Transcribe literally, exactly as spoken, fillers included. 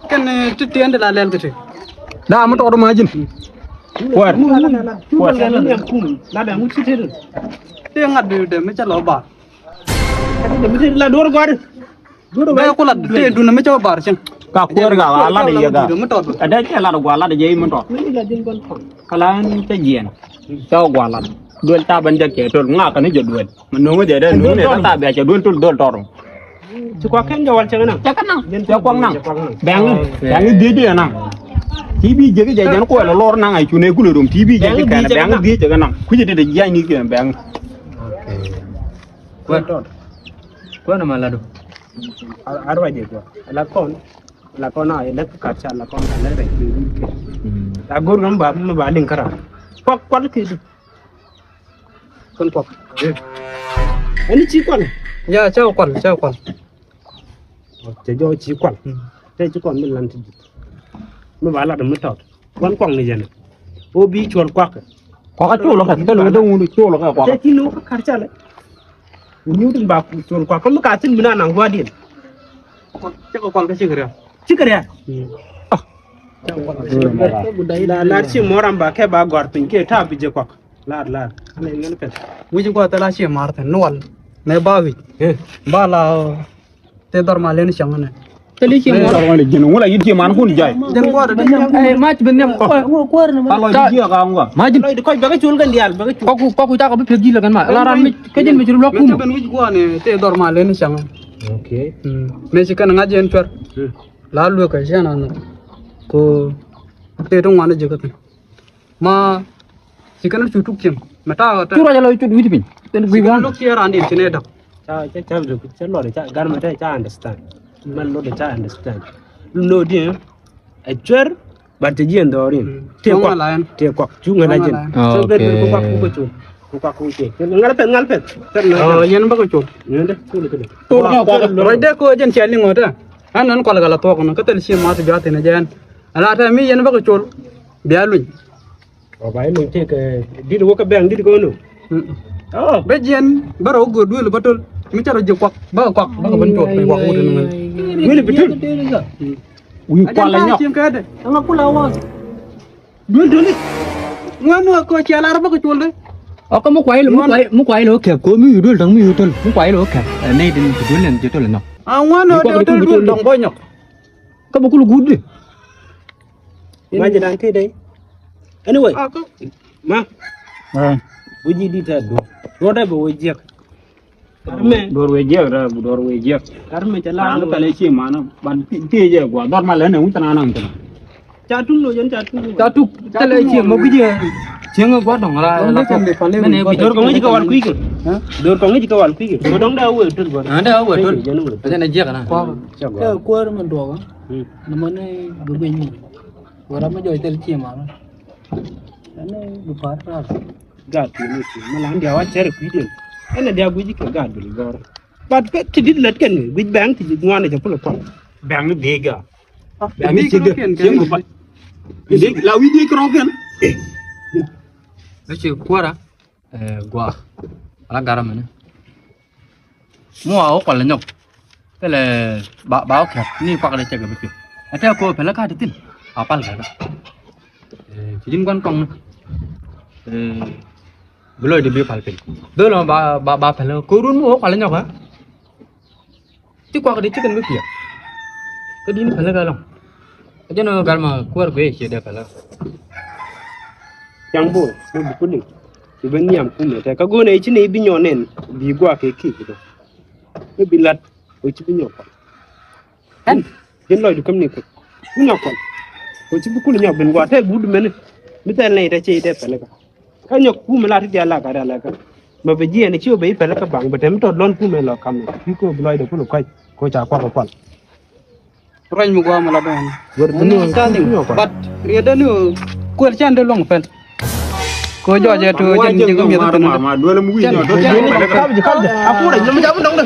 Kɛn, eh, ti tiɛn de la lɛl kɛ ti. Da mi tɔɔt ma ji̱n. Kuäär. Kuäär. Ti ŋa̱t bi dee mi cä lɔ bar. La duɔr gɔ̱a̱r. Bɛ ku lat tëë dun mi cä wä bar cieŋ. Ka kuäär ka ɣa̱ lat yɛ ka. Ɛ dee cɛ lat gua̱a̱ lat jɛ i̱ mi tɔt. Ka la ni cä jiɛn. Cä wä gua̱a̱ lat. Duel ta ben jɛ kɛ tol ŋa̱ kɛ ni jɛ duel. Mi no̱o̱ŋ jɛ dee no̱o̱ŋ ni ta ta bia cɛ duel tol dol tɔr. Ci kuak kɛn jɛ wal cɛ kɛ naŋ. Cɛ kɛ naŋ. Cɛ kuak naŋ. Bɛŋ ni. Bɛŋ ni dhiec jɛ naŋ. Ti bi jɛ kɛ jɛ jɛn kuɛl lɔr naŋ a cunɛ kulɛ rom ti bi jɛ kɛ kɛn bɛŋ ni dhiec jɛ kɛ naŋ. Kucɛ ti dee jiac ni kɛ bɛŋ. Kuäär tɔt. Kuäär nɔmɔ latdu. A ruac dee kuäär. Lat kɔn. Lat kɔn a lat kä kat ca lat kɔn a lat rɛc kɛ wut kɛ. La go̱r kɛ mi ba mi ba liŋ kära. Kuak kual kɛ du. Kɔn kuak. Ɛn ci kual. Ya ca kual ca kual. Cɛ jɔɔc ci kual. Tɛ ci kual mi lan ti dit. Mi ba lat mi tɔt. Kuan kuak ni jɛn. O bi cuɔl kuak. Kuak a cuɔl kɛ kɛ lo dee wun cuɔl kɛ kuak. Tɛ ci lo kɛ kar ca lɛ. Wun ni wun ba cuɔl kuak kɛ mi ka tin mi na naŋ guadiɛn. Cɛ kɛ kual kɛ cikɛ rial. Cikɛ rial. La lar ci mɔram ba kɛ ba gɔr piny kɛ ta bi jɛ kuak. Lar lar. Wi̱c guɔ thil a ci mar thin nuɔl. Mɛ ba wi̱c. Ba la. Te dhɔr ma len cäŋ nɛ. Te li ci mɔr. Dhɔr ma len ji̱n wula yit ci man kun jay. Den guɔ de. Ɛ mac bin nyam. Kuäär ni ma. Alo ji̱ ka ŋuka. Mac. Lɔy di kɔc bɛ kɛ cul kɛn diaal bɛ kɛ cul. Kɔku kɔku cakɔ bi pieth ji̱ lɛ kɛn ma. La ran mi kɛ ji̱n mi cul lɔk kum. Mɛ ben wi̱c guɔ ni te dhɔr ma len cäŋ. Okay. Mɛ ci kɛn ŋa̱c yɛn cuɛr. La luekä cɛn anɔ. Ko te ti ŋuan ji̱ kä thin. Ma ci kɛn cu tuk cieŋ mɛ ta̱a̱ ɣä tɛ̈. Cu ruac alɔ cut wi̱c piny. Thin gui̱ wan. Luk ciɛ raan dit ci nɛ däk. Ca ca ca ca lɔt ca gar mɛ tɛ ca understand. Mɛ lɔt ca understand. Lɔt diɛ ɛ cuɛr. But ti jiɛn dhɔrin. Tëë kuak. Tëë kuak cu ŋän a jɛn. So ber ber ku kuak ku col. Ku kuak ku col. Ŋal pɛth ŋal pɛth. Yɛn bä ku col. Yɛn dɛ col kɛ dɛ. Ruac dɛ ko jɛn cia liŋ ɣä tɛ. An nɔn kual gal a thuɔk nɔ kä thil ci math bia thin jɛn. Ala tɛ mi yɛn bä ku col. Bia luny. Ɔ ba iluny tëëkɛ dit wä kä bɛ̈ŋ dit kɔn nu. Bä jiɛn bä rɔ wä göör duëël bä töl mi cä rɔ ji̱ kuak bä kɛ kuak bä kɛ ben cuɔt piny kuak wut ni ŋän. Wini bi töl. Wi̱i̱ kual ɛ nyɔk. Ɛŋa kula wä duëël töl i̱ ŋuan wä kɛ ciɛ lar bä kɛ cuɔl dee. Ɔ kä mi kuay mi kuay mi kuay lo kɛp ko mi wi̱i̱ duëël dɔ̱ŋ mi wi̱i̱ töl mi kuay lo kɛp. Ɛ nɛy din ci duëël nɛn ci töl ɛ nɔ. A ŋuan wä duëël töl duëël dɔ̱ŋ bä nyɔk. Kä bä kul guut di. Ma jɛ dan te dai. Anyway. Ma. Wä ji̱ di ta du. Rɔ dɛ bɛ wä jiɛk. Karmɛ. Dor wä jiɛk da bu dor wä jiɛk. Karmɛ cɛ la. Ran ka le ci ma na ban ti jɛ gua dor ma le ne wun ta na nan ta. Ca tuk lo jɛn ca tuk. Ca tuk ta le ci ma ku jɛ. Cieŋ gua dɔŋ la la. Mɛ ne bi dor ko ngi ka wal kuike. Dor ko ngi ka wal kuike. Ko dɔŋ da wä tul bor. Anda wä tul. Jɛn wä. Jɛn jiɛk na. Ca kuäär mɛ duɔkä. Ni mɔ ni bi guic mi wä ram mi jɔc thil ci ma ni bi par rar. Gaat ti ni ti ma lan dia wa cɛr kui̱diɛn. Ɛn a dia guic kɛ gaat bi gɔr. But ti dit lät kɛn guic bɛŋ ti ŋuan jɛ pul kuan. Bɛŋ ni dhiec ga. Bɛŋ ni ci de. Ci ŋu pa. La wi̱c dhiec kɛ rɔ̱ kɛn. Ni ci kuära. Ɛ gua̱a̱ ala garä mɛnɛ. Mu a wä kual nyɔk. Thilɛ ba ba wä kɛp ni kuak dee cɛ kɛ bi pi̱th. Ɛ tɛk ko̱o̱p pɛlɛ ka ti thi̱n a pal kɛ kɛ. Ɛ ci ji̱n gua̱n kɔŋni. Ɛ bi lɔcdɛ bi pal piny. Dhol ba ba ba pɛlɛ ko̱o̱run mu a wä kual nyɔk ɛ. Ti kuak di cikɛn mi piɛk. Kä din päl kä lɔŋ. Kä jɛn ɣöö gal ma kuäär guiɛ ciɛ dee päl. Cäŋ bo̱o̱ mi bi kuni. Ci ben nhiam kumɛ tɛ kä go̱o̱nɛ ci nɛ i̱ bi nyɔk nɛn bi guak kɛ ki̱i̱k dɔ. Mi bi lat ɣöö ci bi nyɔk kɔn. Ɛn ji̱n lɔcdu käm ni kut. Bi nyɔk kɔn ɣöö ci bi kuni nyɔk ben guak tɛ guut mɛni. Mi thɛl nɛy tɛ ci i̱ dee päl kä. Kä nyɔk kumɛ la ti diaal la ka diaal la kä. Mɛ bɛ jiɛn ci wä bɛ i̱ pɛlɛ kä baŋ bɛ tɛm tɔt lɔn kumɛ lɔ kam ni. Ki ko bi lɔcdɛ kulɛ kɔc ko ca kuak kual. Ruac mi guam la dɔn. Wër mi ni ka ni. But riɛ dɛ ni kuɛl can dɛ luɔŋ pɛl. Ko jɔjɛ to jɛn jɛn mi dɛ. Ma duel mi wi nyɔ to. Kap ji kap ji. A kurɛ nyɔ mi jam dɔŋ dɛ.